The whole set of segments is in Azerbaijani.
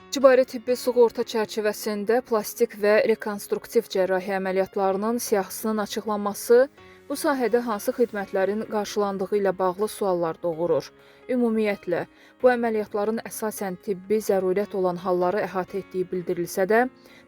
İcbari tibbi sığorta çərçivəsində plastik və rekonstruktiv cərrahi əməliyyatlarının siyahısının açıqlanması bu sahədə hansı xidmətlərin qarşılandığı ilə bağlı suallar doğurur. Ümumiyyətlə, bu əməliyyatların əsasən tibbi zərurət olan halları əhatə etdiyi bildirilsə də,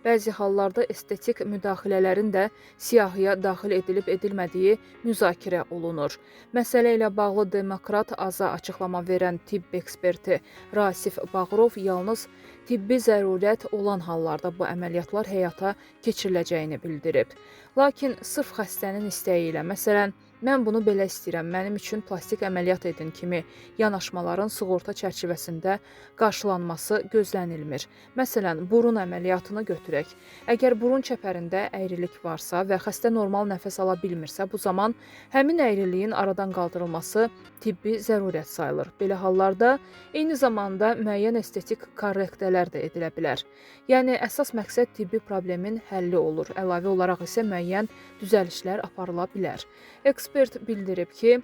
bəzi hallarda estetik müdaxilələrin də siyahıya daxil edilib edilmədiyi müzakirə olunur. Məsələ ilə bağlı Demokrat Aza açıqlama verən tibb eksperti Rasif Bağırov yalnız tibbi zərurət olan hallarda bu əməliyyatlar həyata keçiriləcəyini bildirib. Lakin sırf xəstənin istəyi ilə, məsələn, mən bunu belə istəyirəm, mənim üçün plastik əməliyyat edin kimi yanaşmaların sığorta çərçivəsində qarşılanması gözlənilmir. Məsələn, burun əməliyyatını götürək. Əgər burun çəpərində əyrilik varsa və xəstə normal nəfəs ala bilmirsə, bu zaman həmin əyriliyin aradan qaldırılması tibbi zərurət sayılır. Belə hallarda eyni zamanda müəyyən estetik korrektələr də edilə bilər. Yəni əsas məqsəd tibbi problemin həlli olur. Əlavə olaraq isə müəyyən düzəlişlər aparıla bilər. Ekspert bildirib ki,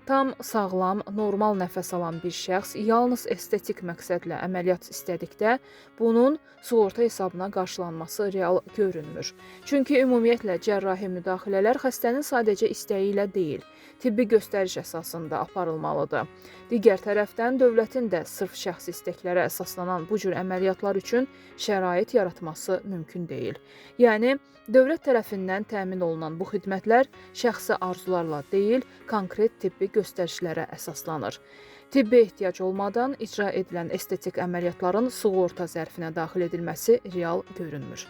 tam sağlam, normal nəfəs alan bir şəxs yalnız estetik məqsədlə əməliyyat istədikdə bunun sığorta hesabına qarşılanması real görünmür. Çünki ümumiyyətlə cərrahi müdaxilələr xəstənin sadəcə istəyi ilə deyil, tibbi göstəriş əsasında aparılmalıdır. Digər tərəfdən dövlətin də sırf şəxsi istəklərə əsaslanan bu cür əməliyyatlar üçün şərait yaratması mümkün deyil. Yəni dövlət tərəfindən təmin olunan bu xidmətlər şəxsi arzularla deyil, konkret tibbi göstərişlərə əsaslanır. Tibbi ehtiyac olmadan icra edilən estetik əməliyyatların sığorta zərfinə daxil edilməsi real görünmür.